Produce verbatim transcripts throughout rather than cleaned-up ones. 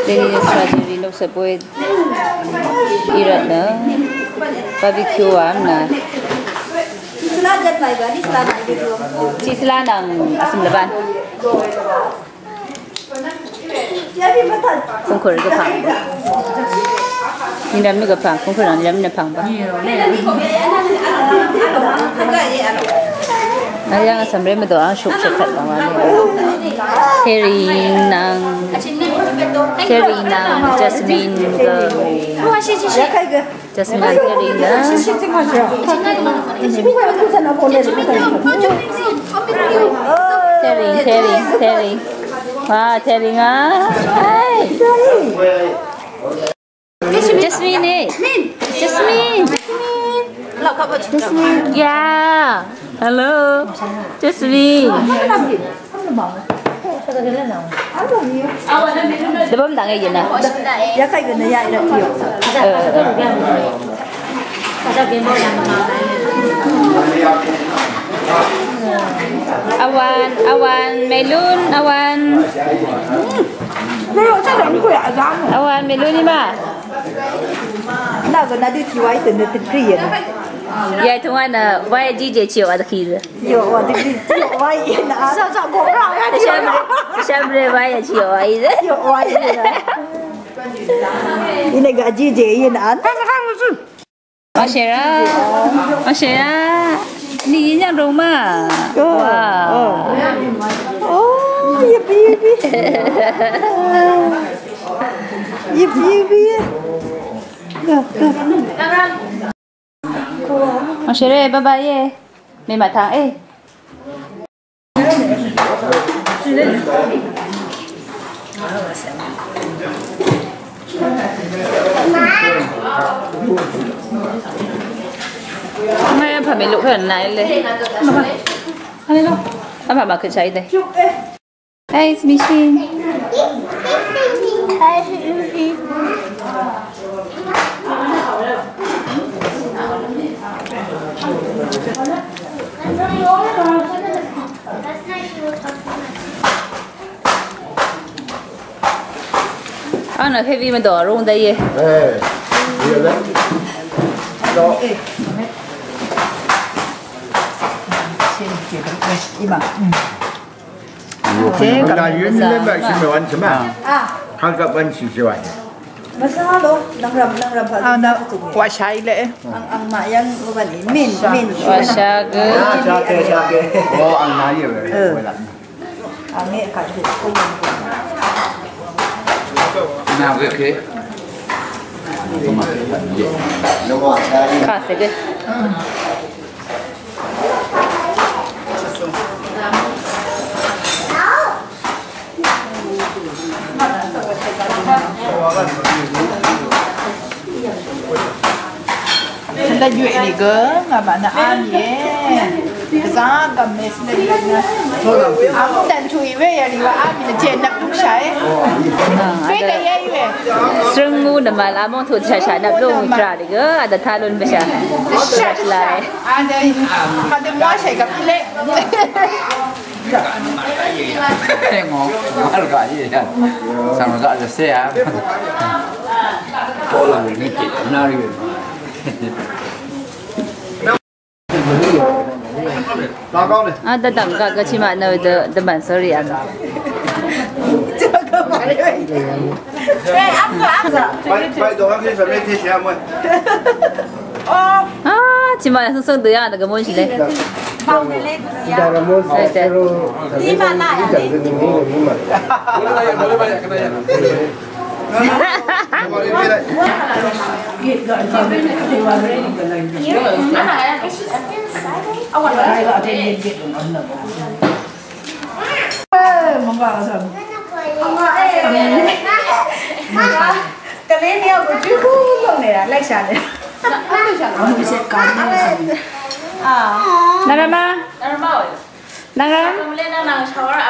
Deni strawberry lok sa boy. Irat na. Barbecue wa na. Chisla nang asum laban. Kungkur gapang. Ningdam ni gapang. Kungkur nang ningdam ni pang ba. Ayang asam re mado ang shuk shuk kat bang wani. Tering nang. Tering nang. Jasmine ga. Jasmine tering nang. Tering, tering, tering. Wa, tering ah. Hai. Jasmine, eh. Jasmine. Jasmine. Ya. Hello. Jasmine. Dvbvm dang e yena. Ya kai gena ya ira tiyo. Awan, awan, melun, awan. Awan, melun ima. Na zo na du ti wai sen de tri yena. Ya tunga na wai ji je chiyo a da ki. Yo wa digi yo wa yi na. Sa sa go ra ya. Shamre, shamre wa ya chi yo wa yi. Yo wa yi na. Ine ga ji je yi na. Mashera. Mashera. Ni yin yang dong ma. Wa. Oh, yippee yippee. Yippee yippee. Go, go. Mashera, bye bye ye. Mema tang e. Maya pha me luk pha nai le. Mama. Apa ma kechai de. Hey, it's Mishin. Hi, Mishin. Ana heavy ma do rung da ye. Eh. Ye le. Do. Ima. Yu kan na yun le ba shi me wan shi ma. Ah. Kan ka ban shi shi wan. Masa lo, nang ram, nang ram. Ah, na, wa shai le. Ang, ang ma yang lo ban min, min. Wa sha ge. Ya, sha ge, sha ge. Oh, ang na ye. Eh. Ang e ka shi ko. Na ge ke. Ka se ge. Sila juwe ni ge, ngaba na am ye. Za gam me sila juwe na. Am dan tu iwe ya ni wa am ni je nap tuk shai. Pe da ye iwe. Srung mu na mal among tu cha cha nap lu tra de ge, ada talun be sha. Sha sha. Ada, ada mwa shai gap ile. Ngo, ngal ga ye ya. Sang ga je se ya. Ko la ni ki na ri. A da dam ga ga chi ma na de de man sorry a. Bai, bai, dong ang ki sa me ti sia mo. A, chi ma sung sung de ya na ga mon shi le. Narama. Narama. Nang ram?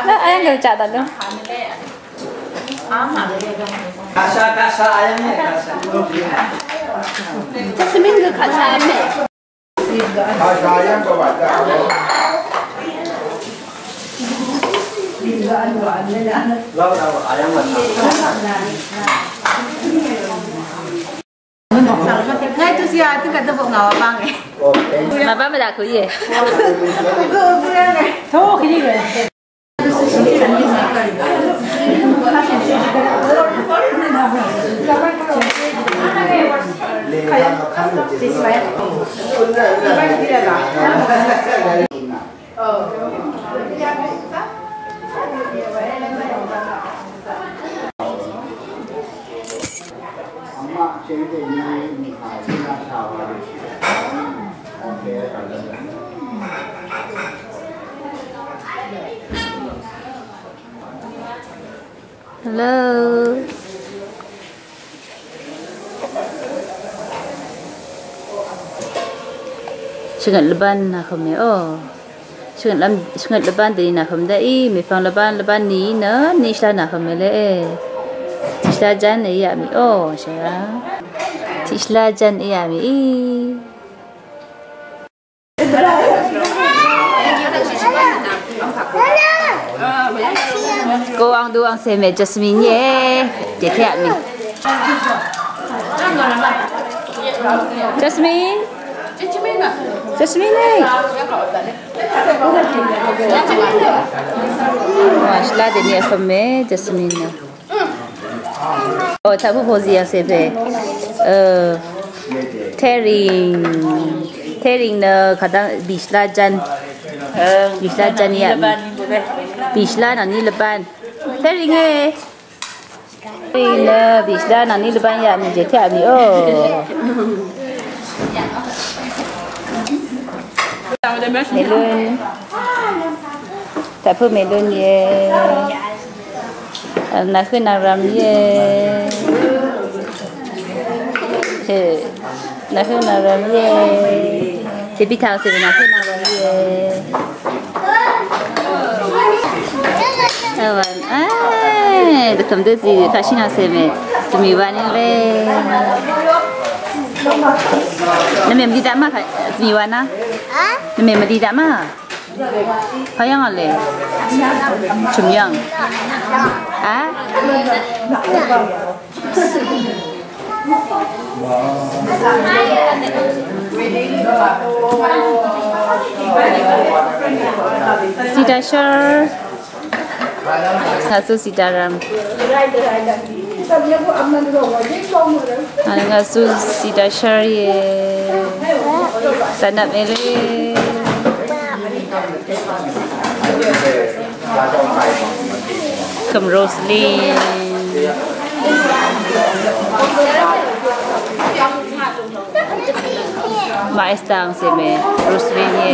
Nang ayang gel chata do. Kasa, kasa, ayang ya, kasa. Jasmine gel kasa me. Kasa ayang ko wata. Ngay tuq siya tøng kà dvbuk ngà wa bang e. Màbá mvdaq kù íe. Tø kì í e. Hello. Shvngøt lvbán nà høme o. Shvngøt lvbán dèní nà høm daqí, mèpvng lvbán, lvbán nìí nø, nishvla nà høme le e. Tiqshvla ján e yaq mì o, shvra. Tiqshvla ján e yaq mì í. Ko ang du ang seme Jasmine ye. Jete ami. Jasmine. Jasmine ye. Wa shvla deni afame Jasmine. O, taq pø̄ pø̄ zì yv̀ng cè pè. Tering. Tering nø kadang bishla jan. Bishla jan yaq mì. Bishla nvng ni lvban. Tering e. Tering nø bishla nvng ni lvban yaq mì jèté yaq mì o. Melon. Taq pø̄ melon ye. Nvhø̄ nvram ye. Nvhø̄ nvram ye. Tebitaq se nvhø̄ nvram ye. Awan, ai, dvkvm dvzi kashina se me. Tmi wani le. Nvme mdi dama ka tmi wana. Nvme mdi dama. Payang ale. Chumyang. A? Sita Shar. Ngà su Sitaram. Ngà su Sita Shar ye. Sanap ele. Kàm Roslyn. Màestang se me Roslyn ye.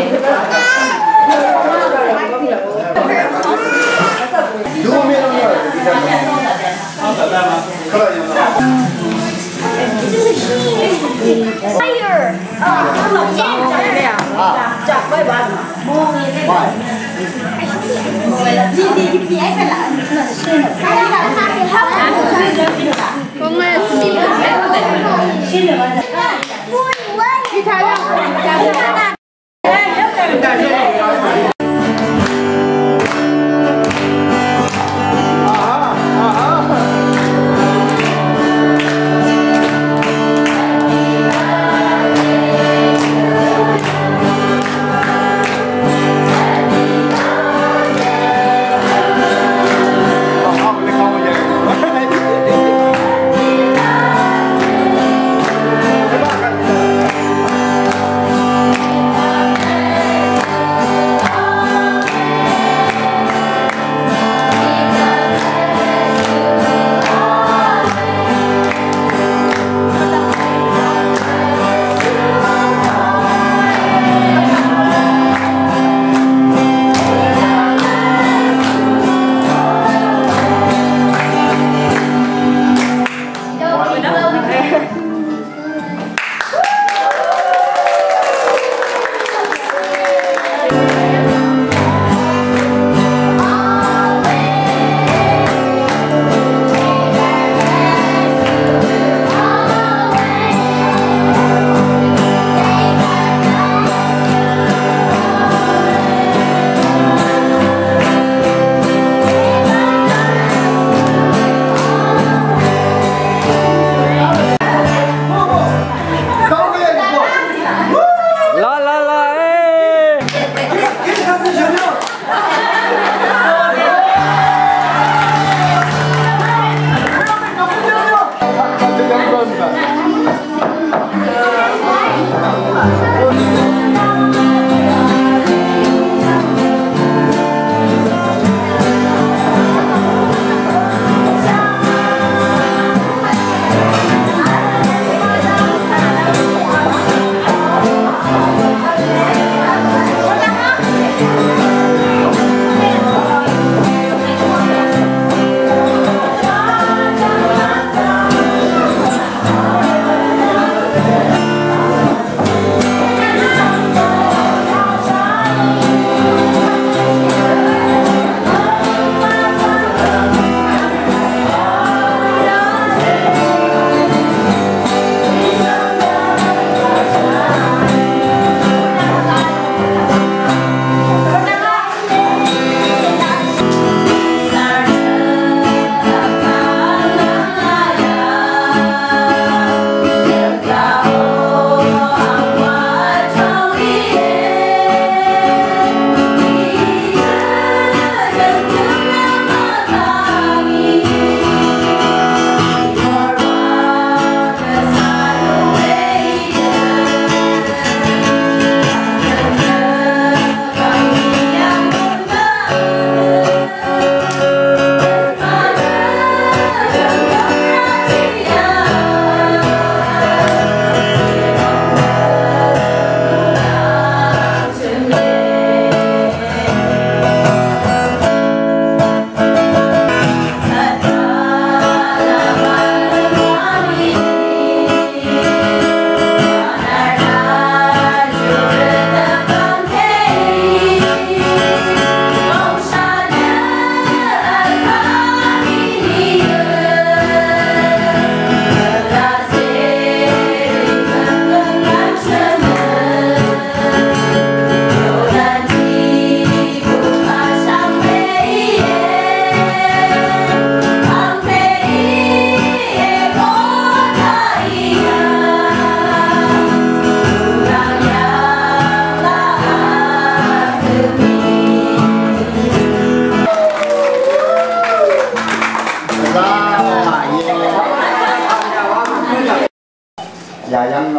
Yayv́ng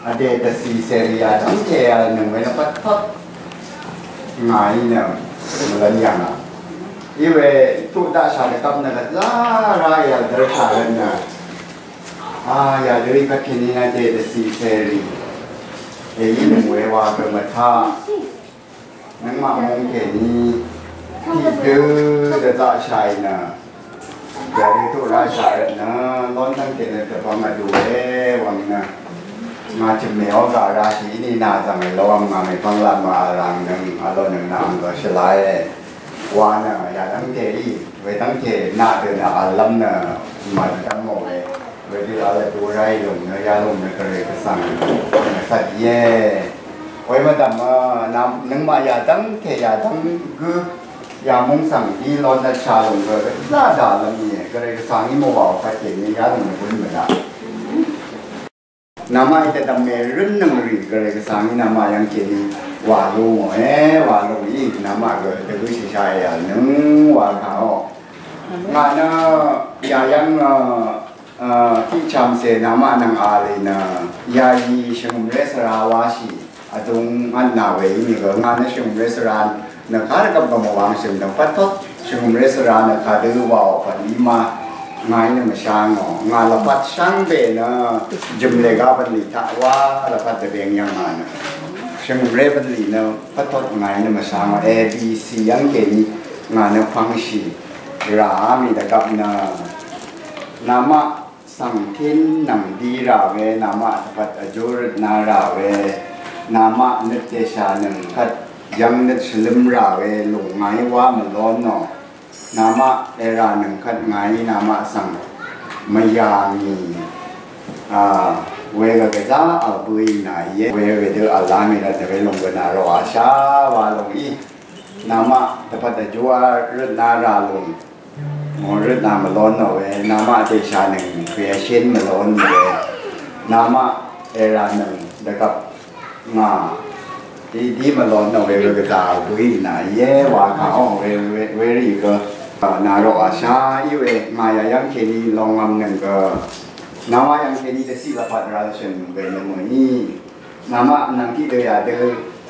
vdè dvcì cèrì yadv́ngte vl nøng we nø pvtot ngàí nø mvlv́n yv̀ngà. Iwe tuq daqshà dvgvp nø gvzá rá yv̀l dv́rshà rvt nø a yadø í kvt kèní nø dè dvcì cèrì èí nøng we wa gø mvtaq. Nøngmaq mungkèní tiqdø dvzaqshàì nø yadø tuq rashà rvt nø lóntv́ng tènø dvbvng vdùe wvng nø ngà chø̀mmè ó gaq rashì íní nà zv̀ng èló vvng ngà mèpvng laq màvl ràng nøng vlo nøng nà ang gø shvlae wa nø yadv́ngte í wedv́ngte naq dø nø vllv́m nø màdvdv́m mò we. Wedø vl vdu ráì lùng nø yalùng nø Gvray Gvsvng nø vsvt íe. Oy mvdv̀m nøngmaq yadv́ngte yadv́ng gǿ yamúng svng í lon vsha lùng gø gvzá dà lv́m íe. Gvray Gvsvng í mò wàò kvt kèní yalùng nø bǿn mvdaq. Namaqí dvdv̀m mèrǿn nøng rì Gvray Gvsvng í namaq yv́ng kèní wà lú ngòe wà lú í namaq gø dvgǿ shìsha yà nøng wà kàò. Ngà nø yà yv́ng tiqchàmcè namaq nvng a lì nø yà yì shvngø̀mré svra wáshì vdung vtnà we í nìgø ngà nø shvngø̀mré svra nø kàrvgvp gvmò wang shø̀n dvng pvtot shvngø̀mré svra nø kadø wàò pvt í ma ngàí nø mvshá ngò ngà lvpat shvngbe nø jø̀mlè ga bv̀nlì taq wá lvpat dvbeng yv̀ng ngà nø shvngø̀mré bv̀nlì nø pvtot ngàí nø mvshá ngò A B C yv́ng kèní ngà nø pvngshì rà á mì dvgvp nø namaq svng tín nvng dí rà we namaq dvpvt vjú røtna rà we namaq nøt dèshà nøng kvt yv̀ng nøt shvløm rà we lùng ngàí wá mvlón nò namaq èrà nøng kvt ngàí namaq svng mvyà ngì a we gvgvzá vl bǿì nà íe we wedø vl lá mì rvt nø we lùng gø nà roqà shá wa lùng í namaq dvpvt vjú røtna rà lùng Mò røtna mvlón nò we namaq dèshà nøng we vshén mvlón nì we namaq èrà nøng dvgvp ngà dí dí mvlón nò we gvgvzà bǿì nà íe wa kà ong we we rì gø nà roqà shá í we ngà yà yv́ng kèní longvm nøng gø namaq yv́ng kèní dvciq lvpat rvl shø̀n we nøng mø̀í. Namaq nvng tiqdø yadø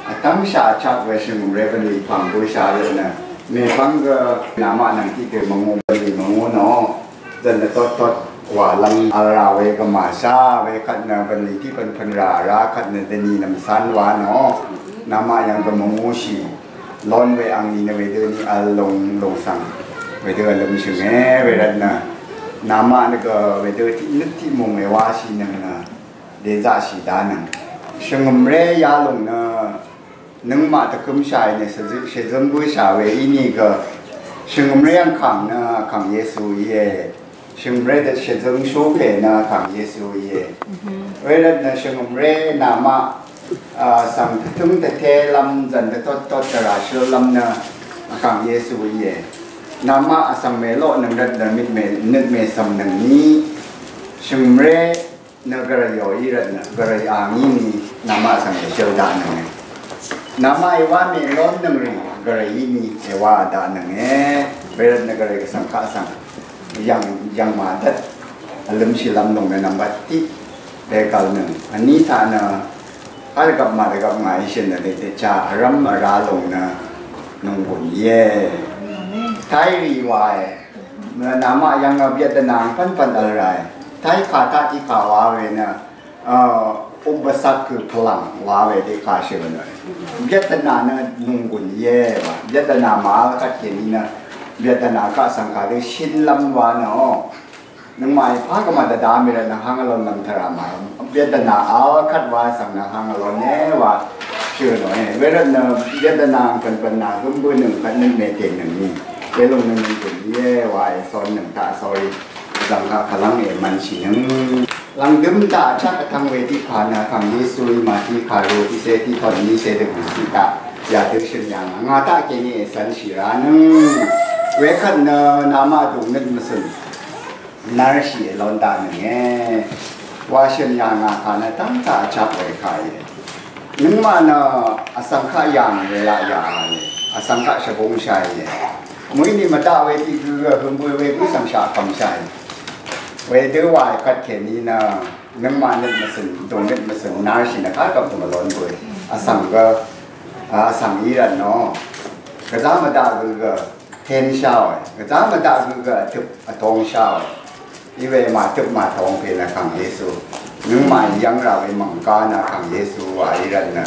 vtv́ngshaq vchak we shvngø̀mré bv̀nlì pv̀ng bøshaq rø nø mèpv́ng gø namaq nvng tiqdø mvngú bv̀nlì mvngú nò zv̀n dvtot tot wàlv́ng vl rà we gvmà shá we kvt nø bv̀nlì tiq pv̀npv̀n rà rá kvt nø dvni nv̀mcán wa nò namaq yv́ng gø mvngúshì lón we angni nø wedø ni vl lung lung svng wedø vlømshø̀nge wervt nø namaq nø gø wedø tiq nøt tiq mùng we wáshì nøng nø dèzaqshì dá nøng shvngø̀mré yalùng nø nøngmaq dvkømshàì nø shvzøng bǿshà we ínìgø shvngø̀mré angkàng nø vkàng Yesu íe. Shvngø̀mré dvt shvzøng shúkè nø vkàng Yesu íe. Wervt nø shvngø̀mré namaq a, svng dvtǿng dvtelv́m zv̀n dvtot tot dvrà shøllv́m nø vkàng Yesu íe. Namaq vsvng mèloq nøng rvt nø nøt mèsv̀m nøngní shvngø̀mré nø gvray yò í rvt nø gvray a ngí ni namaq svng èshøl daqnønge. Namaq èwá mèlón nøng rì gvray í ni èwá daqnønge. Wervt nø gvray gvsvng kaq svng yv̀ng yv̀ng màdvt vlømshìlv́m lòng nø nvmbat tiq dègv̀l nøng vní taq nø Vl gvp màdvgvp ngàí shø̀n nø dètdè cha vrv́m vrá lòng nø nònggùn íe. Táí rì wàe. Mø namaq yv́ng vbyvt dvnà pv́npv̀n vl ràe. Táí kà taq tiq kà wa we nø, ø, upvsak kø̀ pvlv̀ng wa we dèkà shø̀n nø. Vbyvt dvnà nø nònggùn íe wa. Vbyvt dvnà màvl kvt kèní nø. Vbyvt dvnà kaq svng kà dø shínlv́m wa nø. Nøngmaq í pà gø màdvdvm í rvt nø hang vlon lv́m tvrà màí. Byvdvna vl kvt wa svng nø hang vlon e wa shø̀ nò e. Wervt nø byvdvna pv̀npv̀n nà gǿm bǿnøng kvt nø mètènøng ni. Welòng nø nøng gø̀n íe wa èsonøng taq sori. Zvng kaq kvlv́ng èmvnshìnøng. Lv̀ngdø̀m taq chaq vtvng we tiq pà nø Vkàng Yesuí Màtí kàru tiqcé tiqtot nícé dvgùn tiq taq yadø shø̀n yà ngà. Ngà taq kèní ècv̄nshì ránøng. Wekvt nø namaq dùngnøt mvcø̀n. Nv́rshì èlon daqnønge. Wa shø̀n yà ngà kà nø dv́ngtaq vchap we kà íe. Nøngmaq nø vsvng kaq yàng we laq yà íe. Vsvng kaq shvbungshà íe. Mø̀í ni mvdaq we tiq gø gø hø̀m bø we gø svng shaq kv̀mshaq í. Wedø wa kvt kèní nø nøngmaq nøt mvsø̀n, dùngnøt mvsø̀n narshì nø kaq gvp mvlon bø. Vsvng gø, a, vsvng í rvt nò. Gvzá mvdaq gø gø tenshaò. Gvzá mvdaq gø gø vtøp vtongshaò. Iwe màtøp màtong pè nø Kàng Yesu. Nøngmaq yv́ng rà we mv̀ngká nø Kàng Yesu wa í rvt nø.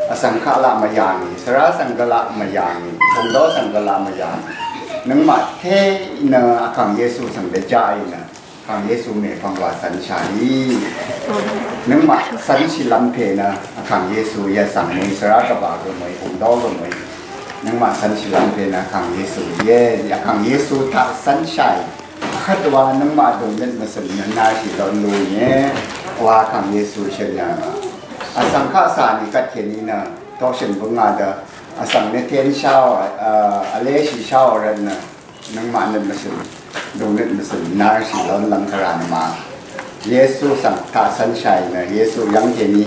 Vsvng kaq laq mvyv̀ngì, svra svng gø laq mvyv̀ngì, pungdó svng gø laq mvyv̀ngì. Nøngmaq té nø Vkàng Yesu svng dvjaqì nø. Kàng Yesu mèpvng wa cv̄nshàì. Nøngmaq cv̄nshìlv́m pè nø Vkàng Yesu yvsvng mø̀í, svra gvbà gø mø̀í, pungdó gø mø̀í. Nøngmaq cv̄nshìlv́m pè nø Kàng Yesu íe, Vkàng Yesu taq cv̄nshàì. Vhvt wa nøngmaq dùngnøt mvsø̀n nø narshì lon lú nìe wa Kàng Yesu shø̀n nø. Vsvng kaq cà nì kvt kèní nø toqshø̀n bøngà dø. Vsvng nø tenshaò, a, vleshì shaò rvt nø. Nøngmaq nøt mvsø̀n, dùngnøt mvsø̀n narshì lon lv́m kvrà nø ma. Yesu svng taq cv̄nshàì nø, Yesu yv́ng kèní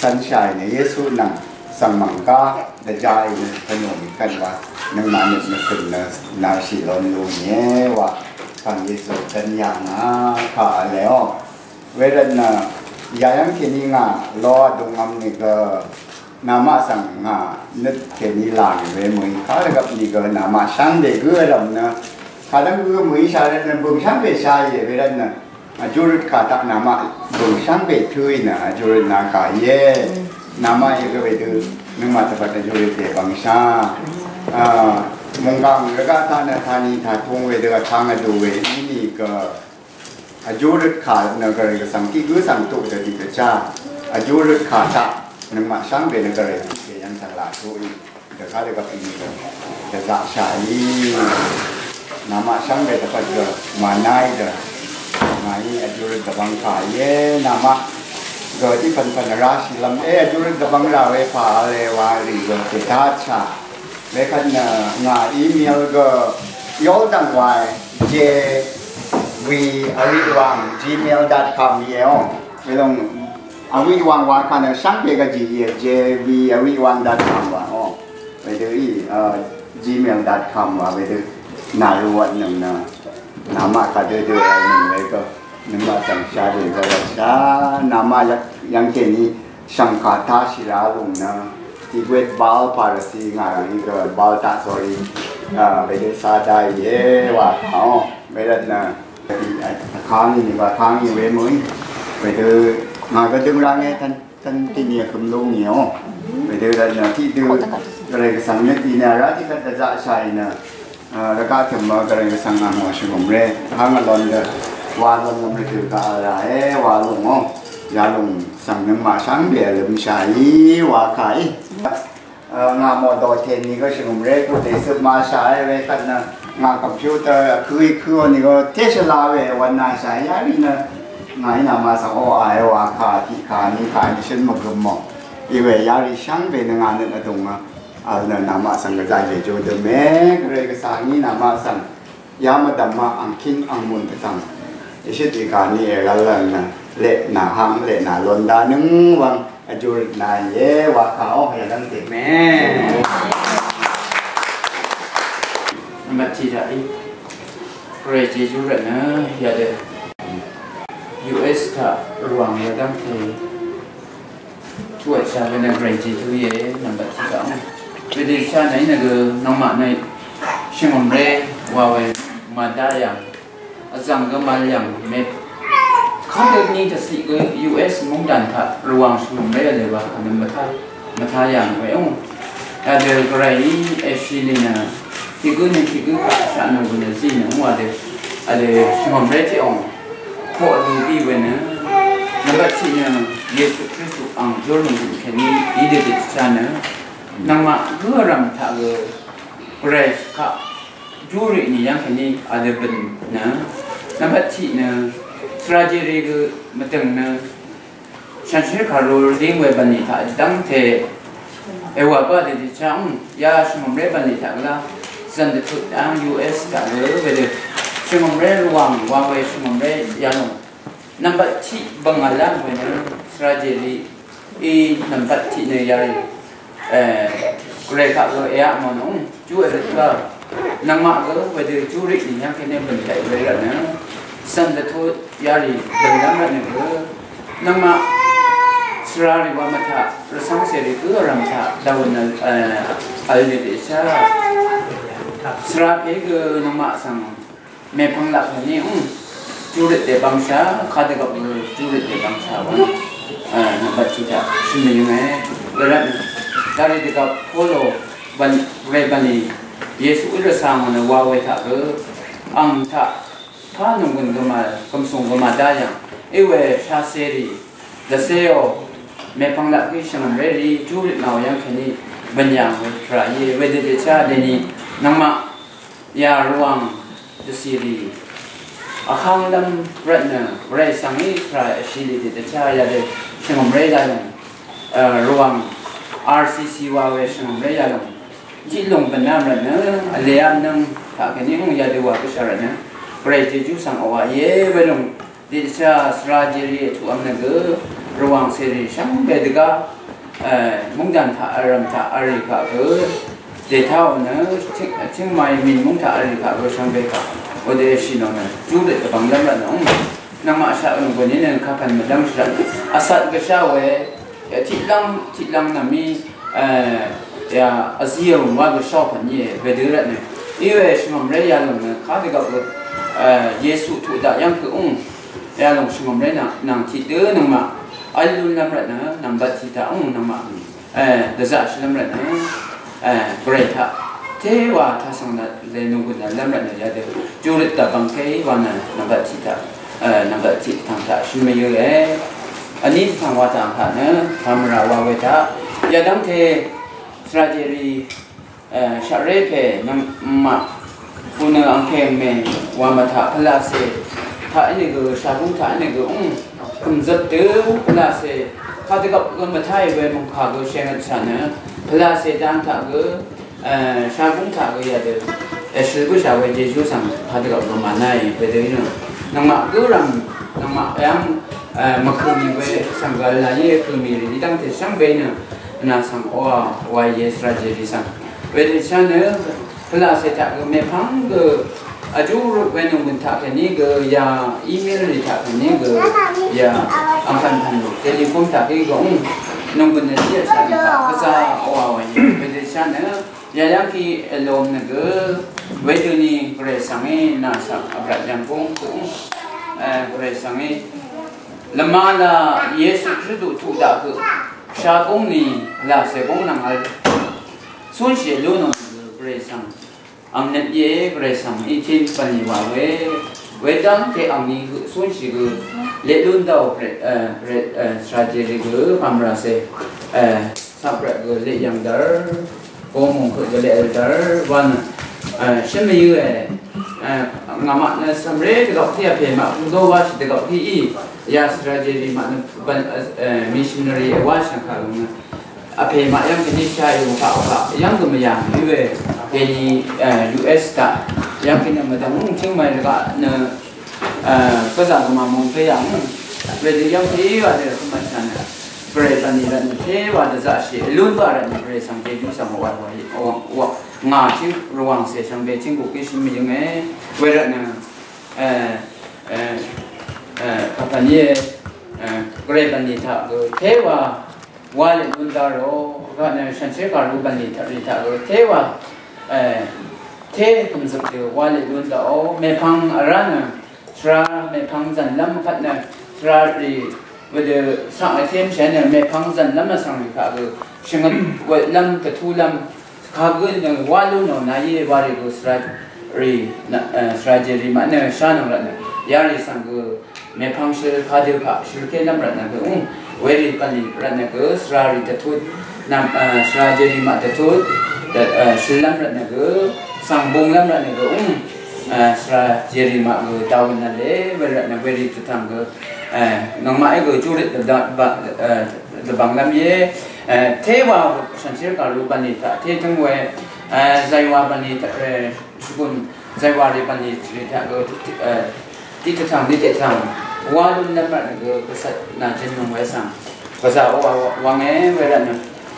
cv̄nshàì nø, Yesu nvng svng mv̀ngká dvjaqì nø, tvnù mì kvt wa. Nøngmaq nøt mvsø̀n nø narshì lon lú nìe wa. Kàng Yesu dvn yà ngà kà vlèò. Wervt nø yayv́ng kèní ngà ló vdung vm nìgø namaq svng ngà nøt kèní là ngì we mø̀í. Kàrvgvp nìgø namaq shvngbe gǿ vrv̀m nø. Kàdv́ng gǿ mø̀í shà rvt nø bø̀ng shvngbe shà íe wervt nø. Vjúrøt kà taq namaq bø̀ng shvngbe tǿì nø vjúrøt nà kà íe. Namaq íe gø wedø nøngmaq tvpvt vjúrøt dèbvng shà. A, mònggàng rvgaq taq nø tani tàtung wedø vtvng vdù we í nìgø. Vjúrøt kà nø gvray gvsvng tiq gǿ svng tuq dø tiq dvchá. Vjúrøt kà taq nøngmaq shvngbe nø gvray tiq dèyv́ng svng laq tuq í. Dvgá dvgvp í nø dvzaqshà í. Namaq shvngbe dvpvt gø mànáí dø. Ngàí vjúrøt dvbvng kà íe namaq. Gø tiq pv̀npv̀n rashìlv́m é vjúrøt dvbvng rà we pà vle wa rì gø tètáshà. Wekvt nø ngà email gø yoldv̀ng wa j v ariwang gmail dot com íe ong. Welòng ariwang wa kà nø shvngbe gvjì íe j v ariwang dot com wa ong. Wedø í, a, gmail dot com wa wedø nà rvwvtnøng nø. Namaq kà dø dø nøng we gø. Nøngmaq svng shà dø gvray shà. Namaq yvk yvng kèní shvngkà tashì rá lúng nø. Tiq gwet bal parasi ngà rvng í gø bal taq sori. A, wedø sá dá íe wa kà ong. Wervt nø. Vkangí nì wa kangí we mø̀í. Wedø ngà gvdøng rá ngé tvn, tvn tiq nì vhøm lúng nìò. Wedø rvt nø tiqdø gvray gvsvng nø tiq nì rá tiq kvt dvzaqshàì nø. A, rvgaq tø̀m gvray gvsvng ngà mò shvngø̀mré. Hang vlon dø. Wa lon lvm rvdø gaq vl ràe wa lúng ò. Yalúng svng nøngmaq shvngbe vlømshàì wa kàí. Ngà mò dòtèn nìgø shvngø̀mré gø dècøp mashàe wekvt nø ngà computer vkø̄ í kø̄ ò nìgø té shvla we wv̄n nashàe yarì nø ngàí namaq svng oqà e wa kà tiq kà ni kà ni shøn mvgøm mò. Iwe yarì shvngbe nø ngà nøt vdùng vl nø namaq svng gvzà jejú døme gvray gvsvng í namaq svng Yamvdv̀má angkíng angmùn dvtv̀ng. Ìshøt ìgàní èrv́l lv́n nø leq nà háng leq nà lon dá nøng wvng vjúrøt nà íe wa kà ó yadv́ng tèmè. Nvmbat tiq daqí. Gvray Jejú rvtnø yadø. U S taq rvwàng yadv́ng tè. Tuq shà we nø Gvray Jejú íe nvmbat tiq daqí. Wedø shà nø í nø gø nvngmaq nø shvngø̀mré wa we màdá yv̀ng. Vzv̀ng gø màl yv̀ng mèt. Kàdø ni dvciq gø U S mungdàn taq rvwàng shvngø̀mré vlè wa kà nø mvtá, mvtá yv̀ng we ong. Yadø Gvray í èshì lì nø tiq gǿ nø tiq gǿ kaq shaq nø gø nø zí nø ong wa dø. Yadø shvngø̀mré tiq ong. Koq dø í we nø. Nvmbat tiq nø Yesu Kristu ang jórnøng gø kèní í dø dø tiq shà nø. Nvngmaq gǿ vrv̀m taq gø Gvray kaq júrì nì yv́ng kèní adø bø̀n nø. Nvmbat tiq nø svra jeri gø mvdø̀ng nø. Shànshér kàru ring we bv̀nlì taq dv́ngte. Èwà bá dèdè cháng ya shvngø̀mré bv̀nlì taq gvlá. Zv̀n dvtut dv́ng U S taq gø wedø. Shvngø̀mré rvwàng wa we shvngø̀mré yalòng. Nvmbat tiq bv̀ngà lán we nø svra jeri. Í nvmbat tiq nø yarì, e, Gvray kaq gø èaq mò nò, jú èrøt gá. Nvngmaq gø wedø júrì nì yv́ng kèní bø̀n taq we rvtnø. Cv̀n dvtut yarì bø̀n lv́m rvtnø gø. Nvngmaq svrarì wa mvtaq rvcv́ng cèrì gø vrv̀m taq dvwø̀n vl, eh, vl dvdvchá. Svra pè gø nvngmaq svng mèpvng laq kèní ung. Júrì dvbvngshà, kadvgvp gø júrì dvbvngshà wa. Eh, nvngmaq tiq taq shø̀n mvyǿnge. Wervtnø. Darì dvgvp Polo bv̀n, we bv̀nlì Yesu í rvcv́ng nø wa we taq gø. Ang taq Pà nònggùn gø mà, gv̀msùng gø mà dá yv̀ng. Íwe shacèrì, dvcéò, mèpvng laq kí shvngø̀mré rì, júrì màò yv́ng kèní, bø̀n yv̀ng we, tvrà íe, wedø dvchá dèní, nvngmaq, ya rvwàng, dvcìrì. Vháng lv́m rvtnø, vrè svng í, tvrà vshìlì dø dvchá yadø, shvngø̀mré yalòng, eh, rvwàng, R C C wa we shvngø̀mré yalòng. Tiq lùng bvnvm rvtnø, vlevm nvng taq kèní ung yadø wa gvshà rvtnø. Gvray Jejú svng oqà íe, welòng dvchá svra jeri tuqvm nø gø, rvwàng cèrì shvngbe dvgá, eh, mungdan taq vrvm taq vrì kaq gø, dètáò nø, Ching, Chingmai Mìnmúng taq vrì kaq gø shvngbe kaq. Odø shì nò nø, júrì dvbvng lv́m rvtnø ung. Nvngmaq shaq nø gø nìnø kapv̀n mvdv́ng shvrvtnø. Vcat gvshá we, Tiqlv́ng, tiqlv́ng nvmí, eh, ya, vzí rùng wá gø shó pv̀n íe, wedø rvtnø. Íwe shvngø̀mré yalòng nø, kadvgvp gø, eh, Yesu tuq daq yv́ng kø ung, yalòng shvngø̀mré nvng, nvng tiqdø nøngmaq, vl lún lv́m rvtnø, nvng bvt tiq taq ung, nøngmaq, eh, dvzaqshì lv́m rvtnø, eh, Gvray taq. Tewa tasvng nø, le nunggun nø lv́m rvtnø yadø. Júrøt dvbvng kèí wa nø, nvng bvt tiq taq. Eh, nvng bvt tiq tvng taq shø̀n mvyǿe. Vní tvng wa tvng taq nø, pàmvrà wa we taq. Yadv́ngte, svra jeri, eh, shaqré pè, nvngmaq, pù nø angkeng mè, wa mvtaq pvlacè, taq íní gø, shagúng taq íní gø, ung, kø̀mzøp dø, pvlacè, kadvgvp gø mvtaq í we mungkà gø shèngøt shà nø, pvlacè dan taq gø, Eh, shagúng taq gø yadø. Eh, shøl gø shà we Jejú svng kadvgvp gø mànai wedø í nø. Nøngmaq gø rv̀m, nøngmaq yv́ng, eh, mvkø̀mì we svng gø vl nàí kø̀mì rì dv́ngte shvngbe nø. Nà svng oqà, wa ye svra jeri svng. Wedø shá nø, pvlacè taq gø mèpvng gø, vjú røt we nònggùn taq kèní gø, ya email rì taq kèní gø, ya angpv̀npv̀n telephone taq kèní gø, ung, nònggùn nø tiq shà nø, gvza oqà wa ye, wedø shá nø, Yayv́ngkí èlom nø gø, wedøni Gvray svng í nà svng vbrat yv̀nggúng tø̀ng, eh, Gvray svng í. Lvmala Yesu Kristu tuq daq gø, shagúng ni, pvlacè gúng nvng vl. Cúnshì lú nò nø gø, Gvray svng. Ang nøt íe, Gvray svng í tin pv̀n í wa we, wedv́ngte angní gø, cúnshì gø, leq lún daq Gvray, eh, Gvray, eh, svra jeri gø, pàmvracè, eh, Saqbrvt gø leq yv̀ng dvr, gomung høq gø leq dvr, wa nø, eh, shø̀n mvyǿe, eh, ngàmaq nø cv̀mré dvgvp kí vpè maq, pungzó wáshì dvgvp kí í, ya svra jeri maq nø, bv̀n, eh, missionary wáshì nø kà lung nø, vpè maq yv́ng kèní shá í wukaq wukaq, yv́ng gø mvyv̀ng mvyǿe, kèní, eh, U S taq, yv́ng kèní mvdv̀ng Chingmai rvgaq nø, Eh, gvzà gø màmung pè yà ngò. Wedø yv́ng pè wa dø rvkø̄ mvtnà. Gvray bv̀nlì rvtnø pè wa dvzaqshì. Lún wa rvtnø Gvray svng Jejú svng wa wa wa wa. Ngà ching rvwàng cè shvngbe ching gukí shø̀n mvyǿnge. Wervtnø, eh, eh, eh, pvpv̀n íe, eh, Gvray bv̀nlì taq gø pè wa Wa lè lún dá rò, gø nø shànshér kàrú bv̀nlì taq rì taq gø, té wa, eh, té kø̀mzøp dø wa lè lún daqò, mèpvng vrá nø, svra mèpvng zv̀nlv́m kvt nø, svra rì, wedø svng vtém shé nø, mèpvng zv̀nlv́m vsvng rì kaq gø, shvngøt wetlv́m, dvtulv́m, kagø nø wa lún nò nàí wa rì gø svra rì, eh, svra jì rì maq nø, shá nò rvt nø, yarì svng gø, Mèpvng shøl kadø kaq shøl kélv́m rvtnø gø ung. Werì bv̀nlì rvtnø gø svrarì dvtut. Nvm, eh, svra jèrì maq dvtut. Dv, eh, shøllv́m rvtnø gø svng bunglv́m rvtnø gø ung. Eh, svra jèrì maq gø dawøn v̄le, wervtnø werì dvtvng gø, eh, nøngmaq í gø júrøt dvbang, dvbang, eh, dvbang lv́m íe. Eh, tewa shànshér kàru bv̀nlì taq té tǿng we, eh, zaywa bv̀nlì taq, eh, Shvgùn zaywa rì bv̀nlì rì taq gø, eh, tiqdvtvng, tiqdvtvng. Wa lún lv́m rvtnø gø, gvsvt nà jø̀n nung we svng. Gvzà owa wa nge we rvtnø.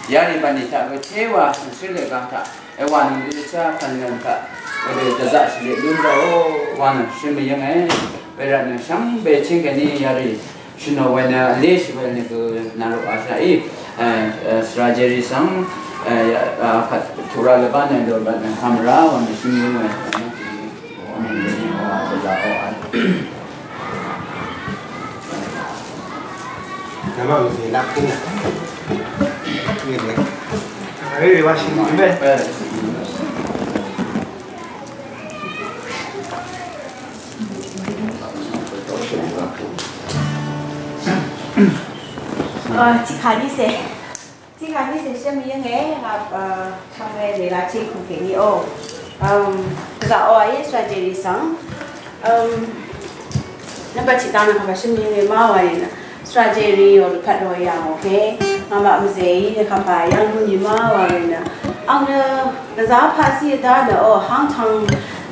Yarì bv̀nlì taq gø, tewa shànshér lè gvng taq. Ewa nung dø chá pv̀n lv́m taq. Dvzaqshì lè lún rvt ó wa nø shø̀n mvyǿnge. Wervt nø shvngbe chíng kèní yarì shø̀n ò we nø vleshì we nø gø nvrò ashaq í. Svra Jerry svng kvt tuq ra lvbá nø lò rvt nø ham ra wa nø shø̀n mvyǿnge. Ò, tiqkà ní cè. Tiqkà ní cè shvmí yv́ng è, ngà, ò, shvngbe lèga tiq kù kèní ò. Àm, gvzà ò, àyè svra Jerry svng. Àm, nvmbat tiq dang nø kàpà shvmí yv́ng è má wà nì nø. Svra Jerry ò, lvpat ò yà ò kè. Ngàmaq mvzè í nø kàpà yv́ng lú nì má wà nì nø. Àng nø, gvzà pà sí dá nø ò, hang tang,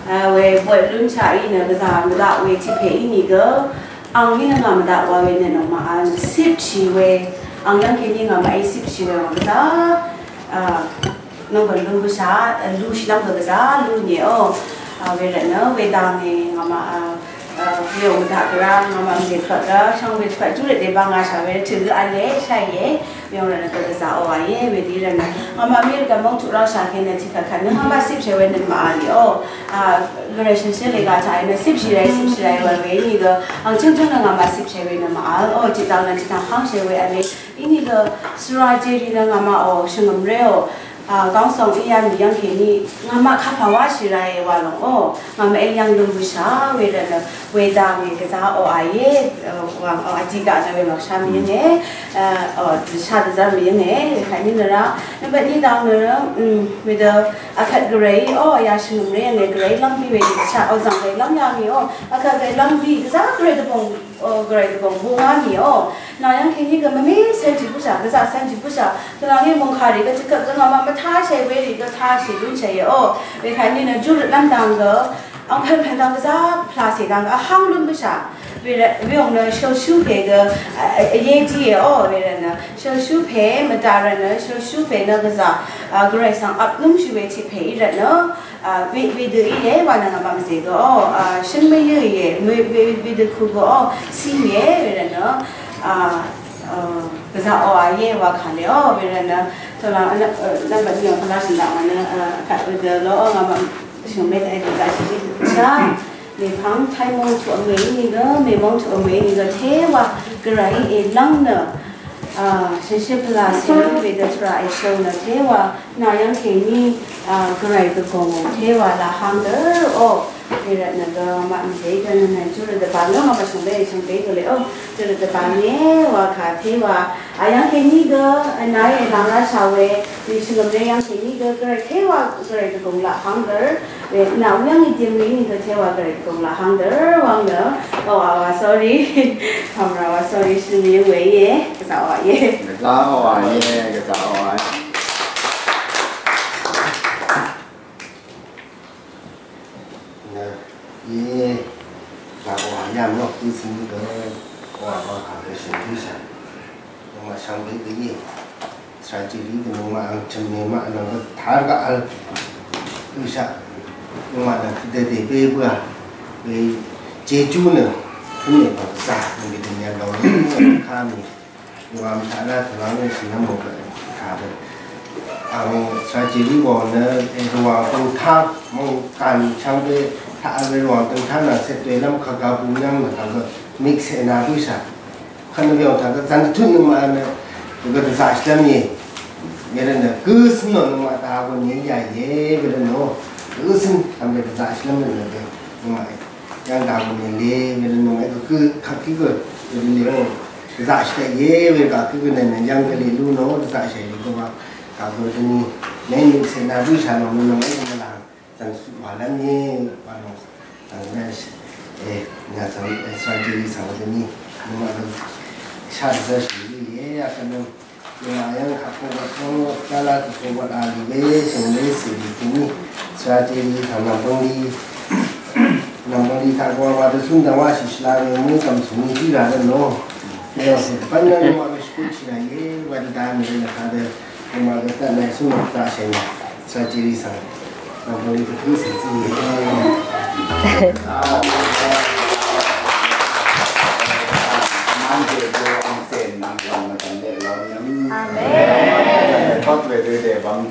ò, we, bwet lún chá í nø, gvzà mvdaq we tiq pè í nìgø. Àng í nø ngà mvdaq wa we nø nòngmaq a nø sipshì we. Àng yv́ng kèní ngàmaq í sipshì we wa gvzà. Ò, nòngbø̀n lú bǿshà, ò, lúshì lv́m gø gvzà lú nì ò. Ò, wervt nø, wedang è ngàmaq, ò, ò, we ò mvdaq gvra, ngàmaq mvzè pvt gvra, shvngbe pvt júrøt dèbà ngà shà we, tø̀ gø v̄le, shàìe. Mèong rvt nø gø gvzà ò àìe, wedø í rvt nø. Ngàmaq mí rvgvp móng tuq ráshà kènø tiqkvt kvt nø ngàmaq sipshì we nø màvl í ò. Ò, gvray shø̀nshé lèga taq í nø sipshì ràì, sipshì ràì wv̀l we í nìgø. Àng chø̀ngchø̀ng nø ngàmaq sipshì we nø màvl. Ò, tiqdang nø tiqdang háng shì we v̄le. Í nìgø svra Jerry nø ngàmaq ò, shvngø̀m ré ò. Ò, gv́ngsòng í yv́ng mì yv́ng kèní. Ngàmaq kapà wáshì ràì wa lòng ò. Ngàmaq í yv́ng lúng bǿshà we rvt nø. Wedang è gvzà ò àìe, ò, wang, ò, vjigaq nø we mvkshà mvyǿnge, ò, dvshà dvzv́r mvyǿnge, wekvt ní nø rá, nvmbat ní dang nø, mm, wedø, akvt gvray, ò, yà shvngø̀m ré yv́nge, gvray lv́m bì we dvshà, ò, zàng gvray lv́m yà mì, ò, akvt gvray lv́m bì, gvzà gvray dvbòng, ò, gvray dvbòng bù ngà mì, ò, nà yv́ng kèní gø mvmí cv́njì bǿshà, gvzà cv́njì bǿshà, gvzà ngí mòngkà rì gø tiqkvt gø ngàmaq mvtashì we rì gø tashì lúnshì, ò, wekvt ní nø júrøt lv́m dang gø, Àng pèn pèn dang gvzà pvlacè dang vháng lún bǿshà. Wervt, we òng nø shø̀lshú pè gø, a, a, a, yé dí è ò, wervt nø. Shø̀lshú pè, mvdaq rvt nø, shø̀lshú pè nø gvzà, a, gvray svng ap lúmshì we tiq pè í rvt nø, a, we, wedø í è, wa nø ngàmaq mvzè gø ò, a, shø̀n mvyǿ í è, we, we, wedø ku gø ò, sí í è, wervt nø, a, a, gvzà ò, a, yé wa kà lè ò, wervt nø, tø̀lá, a, nø, a, nvmbat ní ò, tø̀lá shø̀n daq wa nø, a, kaq wedø lò ò, ngàmaq Shø̀ngmè taq èdø zaqshì dø dvchá. Mèpvng taimonг tuq vmè í nìgø, mèmonг tuq vmè í nìgø, tewa gvray èlv́ng nø, a, shø̀nshì pvlacè í wedø tvrà èshø̀ng nø, tewa nà yv́ng kèní, a, gvray dvgòngò, tewa laq hang dø, o, wervt nø gø, maq mvdè gø nø, nø, júrø dvbà nø, maq shø̀ngbè, shø̀ngbè gø le, o, júrø dvbà nø, wa kà tewa, a yv́ng kèní gø, a, nàí èlv́ng rá shà we, nì shvngø̀m nø yv́ng kèní gø, gvray tewa, gvray dvgòng laq hang dø, Wē, nà wíyv́ng í dìng wē í nìgø tewa gvray dvgòng laq hang dø wvng nø. O, a, a, sorry. Pamra wa sorry, shø̀n mvyǿng wē íe. Gvzà wa íe. Gvzà wa íe, gvzà wa íe. Nø, íe. Gvzà wa yv̀ng nø, í cø̀n gø. Wa, wa, kà gø shø̀n gø shà. Nø ma shvngbe gø íe. Svrajiri gø nøngmaq ang chø̀m mèmaq nvng gø taq gaq vl. Gø shaq nøngmaq nvng tø dèdè bē bøà. Bē jejú nø tø̄ mèpvng zà nø gø dø nyà lòng nø kà mì. Nøngmaq mvtaq nà tø̄ lang nø shì nvm mò gø kà bø. Ang svrajiri gø nø e Rvwàng døngtáng mò kà mì chvng bē taq vl Rvwàng døngtáng nvng cèt dø lv́m kà gà bù nyvng nø kà gø mik cè nà bø shaq. Kvt nø we ong taq gvzvn dvtut nøngmaq nø gø dvzaqshì lv́m íe. Wervt nø gø cø̀n nò nøngmaq dagø nìyà íe, wervt nø gø cø̀n taq we dvzaqshì lv́m nø gø nøngmaq yv́ng dagø nìyà le, wervt nø nøngmaq gø gø kàkí gø wervt nø dvzaqshì lv́m íe, wervt gø gø nø nø yv́ng gø le lú nò dvzaqshì íe gø wa dagø dvni. Nèní cè nà bǿshà nò nø nøngmaq gø mvlang. Zan wà lv́m íe, wà lòng. Zan wē, e, nà zan, e, svrajiri svng wē dvni. Nøngmaq dø shaq dvzv́r shì íe, a kà nø. Nøngmaq yv́ng kaq kong wvt kong wvt, kala kaq kong wvt a lì wē, shø̀ng wē, sì lì dvni. Svrajiri svng nv̀mbøng lì. Nv̀mbøng lì taq gø wà dø cún dvng wà shì shvla wē, mø gv̀m sùng í dí rà dø nò. Nø yv̀ng sì dvbvn nø nøngmaq wē shvkut shì rà íe, wà dø dvni nø kaq dø. Nøngmaq gø taq nø cún wvt taq shè nø. Svrajiri svng. Amen. Kap ve dø de bang.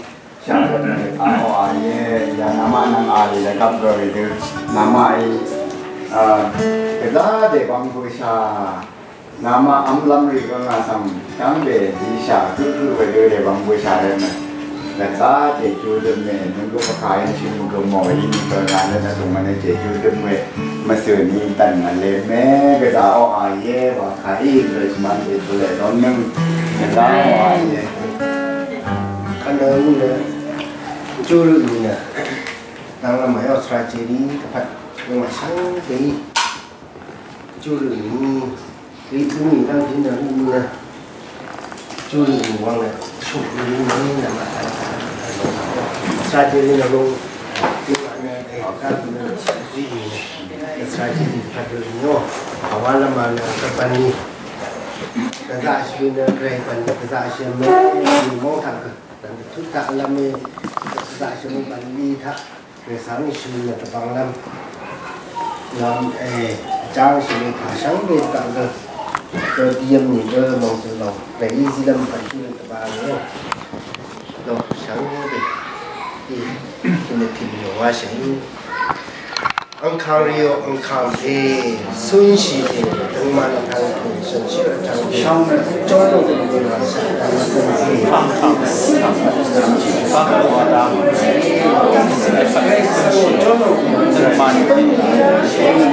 Shang ve dø de. Aho a ye. Ya nama nang a le kap ve dø. Nama i. A, keza de bang bu sha. Ngàmaq vmlv́m rì gø ngà svng shvngbe zishà gǿgǿ wedø rè bv̀ngbø shà rvt nø. Gvzá jejú døm we, nungú pvkà yv́ng shø̀n gø mò í nìgø ngà nø dvdùng mvnø jejú døm we. Mvsø̀ ni dv̀n mvlem me gvzá oqà íe wa kà í gø shvmv́n jejú lè dón nøng. Gvzá oqà íe. Kvnø í nø, júrø ni nø. Dv̀ng lv́m màyó svra jeri dvpvt, nøngmaq shvngbe í. Júrø ni. Ri dø mì dv́ngte nø rø mì nø. Júrø mì wvng nø shø̀n rø mì nø mà. Sra jeri nø lung. Ri wa nø e ka nø ri mì nø. Sra jeri pvt rø mì o. Awa lama nø ka bvn ni. Gvzá shø̀n nø gvray bvn ni gvzá shø̀n mì mì mong taq gø. Dvn tut taq lama gvzá shø̀n mì bvn ni taq. Rvsvng shø̀n nø tvbvng lv́m. Lv́m, e, vjáng shø̀n nø kà shvngbe dvbvng gø. Gø dìvm nìgø mòngzø̀ lòng. Rèí zílv́m pv̀n shø̀n nø tvbvng gø. Lòng shvngbe. Í, í nø tìm yò wa shvngbe. Angkang rìò, angkang e, cúnshì e, døngman angkang e, cúnshì angkang e. Shvngbe, jórò døngman angkang e.